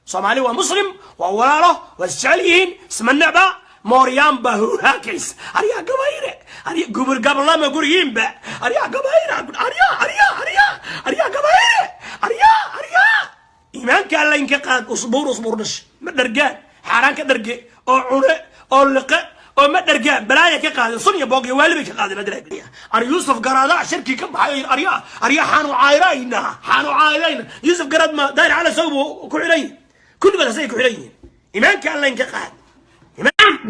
Soomaali waa Muslim, waa walaalo, waa isjecel yihiin, isma necba. Mooryaan baa huhaakays. Aryaa Gabayre, arya gubur gablama gurigiinba. Aryaa Gabayre, aryaa, aryaa, aryaa, aryaa Gabayre, aryaa, aryaa. Iimaanka Alla inka qaad. Usbuur, usbuur dhash ma dhargaan, xaaraan ka dharge oo cune oo liqe oo ma dhargaan. Balaaya ka qaadeen, sun iyo boog iyo waali bay ka qaadeen. Ar Yuusuf Garaada shirkii ka baxay. Aryaa, aryaa, xaanu cayrayna, xaanu cayrayna. Yuusuf Garaad ma Daahir Cala Sow buu ku xidhan yihin? Kulligood asagay ku xidhan yihiin. Iimaanka Alla inka qaad.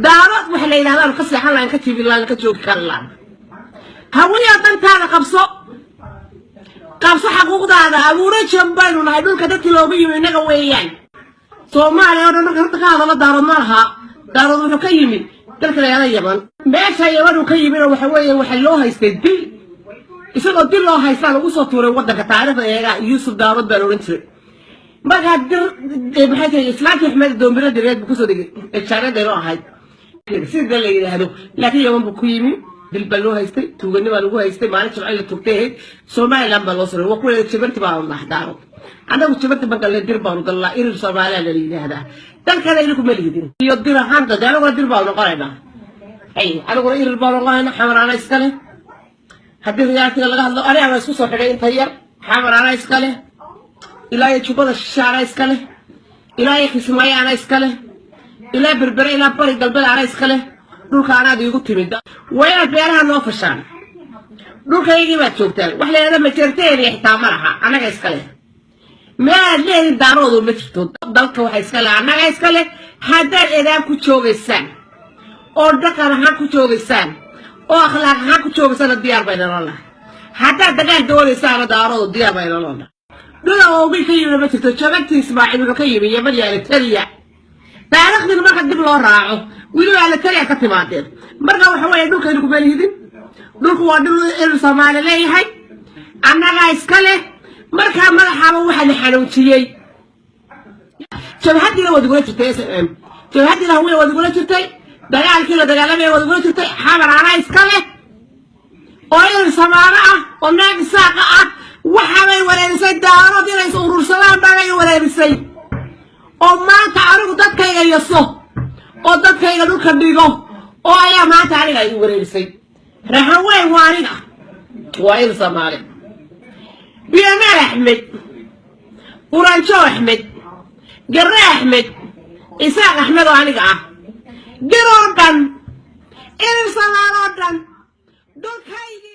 Daarood waxa la yidhahdaan ka seexan lahan, ka jibi lahan, ka joogi kari lahan. Hawiya, dantaada qabso, qabso xaquuqdaada. Abuurajan baynu nahay. Dhulka dadkii loogu yimi innaga weeyaan. Soomaaliya oo dhan marka horta ka hadalo, Daarood ma laha. Daarood wuxuu ka yimi dalka la yidhahda Yaman. Meesha Yaman uu ka yimina waxa weeye waxa loo haystay dil. Isagoo dil loo haystaa lagu soo tuuray waddanka. Taariikhda eega, Yuusuf Daarood baa la odhan jiray. Markaa dir maxay tahay? Islaantii Axmed doombiro direed buu kusoo degay, jaaradayno ahayd sida la yidhaahdo. Laakiin Yaman buu ku yimi, dil baa loo haystay, tuugani baa lagu haystay. Maalin Jimco la tugtay ahayd. Somaliland baa loo saray. Waa kuwa Jabarti baanu nahay. Daarood annagu Jabarti ma galle, Dir baanu gallaa. Irir Soomaaliya la yidhaahdaa. Dalkana idinku ma lihidin iyo dir ahaanta de. Anaguna dir baanu noqonaynaa, hay, anaguna Irir baanu noqonaynaa. Xamaraana iskale haddii riyaartiga laga hadlo. Aniga la isku soo xidhay inta yar. Xamaraana iskale, ilaa iyo Jubbada Shishaana iskale, ilaa iyo Kismaayo ana iskale, ilaa Berbere, ilaa Bari Galbeed ana iskale. Dhulka anaad iigu timid. Waa inaad beeraha noo fashaan. Dhulkaygii baad joogtaan. Wax la yidhahda Majeerteeniya xitaa ma laha. Annaga iskale. Meelaad leedin Daaroodu ma jirto. Dalka waxa iskale annaga iskale. Haddaad eedaan ku joogaysaan oo dhaqan ahaan ku joogaysaan oo akhlaaq ahaan ku joogaysaan, diyaar baynala nahay. Haddaad dagaal doonaysaana, Daaroodu diyaar baynala nahay. Dhula oobi ka yimi ma jirto. Jabantii Ismaaciil wuxuu ka yimi Yeman iyo Eritrea. Taariikhdina marka dib loo raaco, weliba Eritrea ka timaadeen. Marka waxa weeye dhulkaynu kuma lihidin. Dhulku waa dhul inuu Soomaali leeyahay, annagaa iska leh. Markaa madaxaaba waxaa la xanuujiyey. Jabhaddiina waad igula jirtay, SMM jabhaddiina Hawiya waad igula jirtay, dagaalkii la dagaalamaya waad igula jirtay. Xamar anaa iska leh oo Irir Samaano ah oo naag Isaaqa ah. Waxaabay wareerisay Daarood inay is urursadaan baabay wareerisay, oo maanta anigu dadkayga yaso oo dadkayga dhulka dhigo oo ayaa maanta aniga i wareerisay. Raxan weyn waa aniga, waa Ir Soomaali. Biyamaal Axmed, Quranjo Axmed, Garre Axmed, Isaaq Axmed oo aniga ah, Dir oo dhan, Irir Samaal oo dhan, dhulkaygii.